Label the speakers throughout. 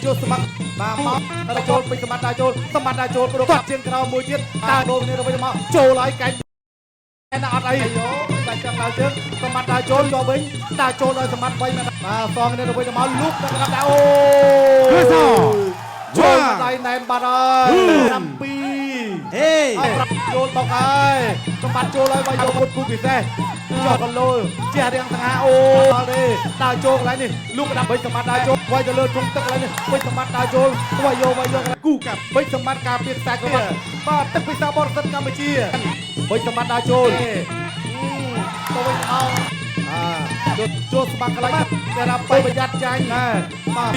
Speaker 1: ជួស្មាក់បាទមកដល់ចូលពេជ្រសម្បត្តិដើរចូលសម្បត្តិដើរចូលព្រោះគាត់ជាងក្រោមមួយទៀតដើរដូរគ្នាទៅវិញមកចូលហើយកែងតែអត់អីយោតែចង់ដើរជើងសម្បត្តិដើរចូលយកវិញដើរចូលដោយសម្បត្តិវិញបាទសងគ្នាទៅវិញទៅមកលូកដល់កណ្ដាលអូ
Speaker 2: គឺស
Speaker 1: ចូលដៃណែនបាត់ហើយ7
Speaker 2: ហេ
Speaker 1: ហើយប្រាប់ចូលបុកហើយសម្បត្តិចូលហើយបើយកពុតគូពិសេសចុះកលូជះរៀងសង្ហាអូដល់ទេដើរចូលកន្លែងនេះលូកដាក់បីសម្បត្តិដើរចូលវាយទៅលើធុងទឹកកន្លែងនេះបីសម្បត្តិដើរចូលវាយយកវាយយកគូកាប់បីសម្បត្តិការពារខ្សែក្រវ៉ាត់បាទទឹកពិសាបរិសុទ្ធកម្ពុជាបីសម្បត្តិដើរចូលទៅវិញអោអាចូលចូលស្បាក់កន្លែងគេរាប់បីប្រយ័ត្នចាញ់ណាបាទ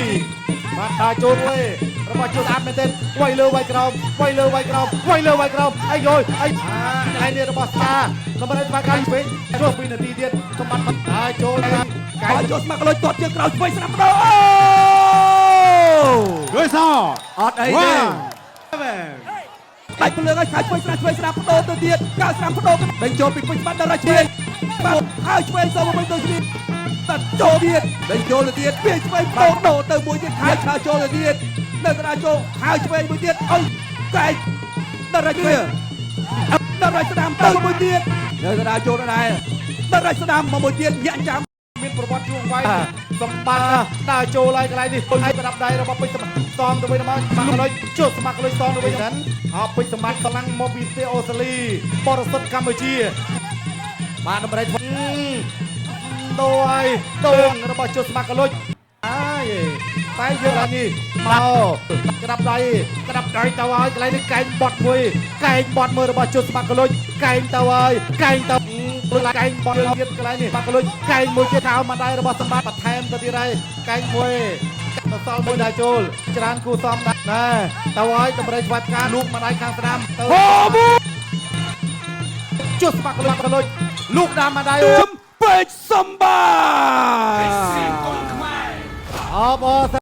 Speaker 1: បាទដើរចូលមួយរបស់ចូលស្អាតមែនទែនវាយលើវាយក្រោមវាយលើវាយក្រោមវាយលើវាយក្រោមអីយយអីអាកន្លែងនេះរបស់ស្តាសម្រាប់ស្បាកាន់វិញចូល2នាទីទៀតសម្បត្តិដើរចូលកែ
Speaker 3: បើចូលស្មាក់លុយទាត់ជើងក្រោយឆ្វេងស្ដាំដល់អូ
Speaker 2: គឺស
Speaker 3: អត់អីទេដាច់ភ្លើងហើយខាយឆ្វេងស្ដាំឆ្វេងស្ដាំបដូរទៅទៀតកៅស្ដាំបដូរទៅដេញចូលពីពេជ្របាត់ដល់ឆ្វេងបាទហើយឆ្វេងសមកវិញទៅគ្នាតាត់ចូលទៀតដេញចូលទៅទៀតពីឆ្វេងបដូរដូរទៅមួយទៀតខាយឆាចូលទៅទៀតនៅកណ្ដាលចូលហើយឆ្វេងមួយទៀតអើកែកដល់ឆ្វេងដល់ស្ដាំទៅមួយទៀតនៅកណ្ដាលចូលដែរដល់ស្ដាំមកមួយទៀតញាក់ចាំ
Speaker 1: មានប្រវត្តិយូរអង្វែងសម្បត្តិដើរចូលហើយកន្លែងនេះហើយប្រដាប់ដៃរបស់ពេជ្រសម្បត្តិសងទៅវិញមកស្មាក់លុយចុះស្មាក់លុយសងទៅវិញហ្នឹងអោពេជ្រសម្បត្តិកម្លាំងមកពីប្រទេសអូស្ត្រាលីបរិសុទ្ធកម្ពុជាបាទតម្រៃដូរហើយដូររបស់ចុះស្មាក់លុយអាយតែយើងឡើងនេះមកក្តាប់ដៃក្តាប់ដៃទៅហើយកន្លែងនេះកែងបត់មួយកែងបត់មើលរបស់ចុះស្មាក់លុយកែងទៅហើយកែងទៅ កែងបត់ទៀតកន្លែងនេះបាក់លុយកែងមួយទៀតថោមកដៃរបស់សម្បត្តិបន្ថែមទៅទៀតហើយកែងមួយទៅសល់មួយដែរចូលច្រើនគូសំដែរណែទៅហើយតម្រៃស្វាត់ការលូកមកដៃខាងស្ដាំទៅ
Speaker 3: អូ
Speaker 1: ចុះស្បាក់លុយលុយលូកតាមមកដៃ
Speaker 3: ពេជ្រ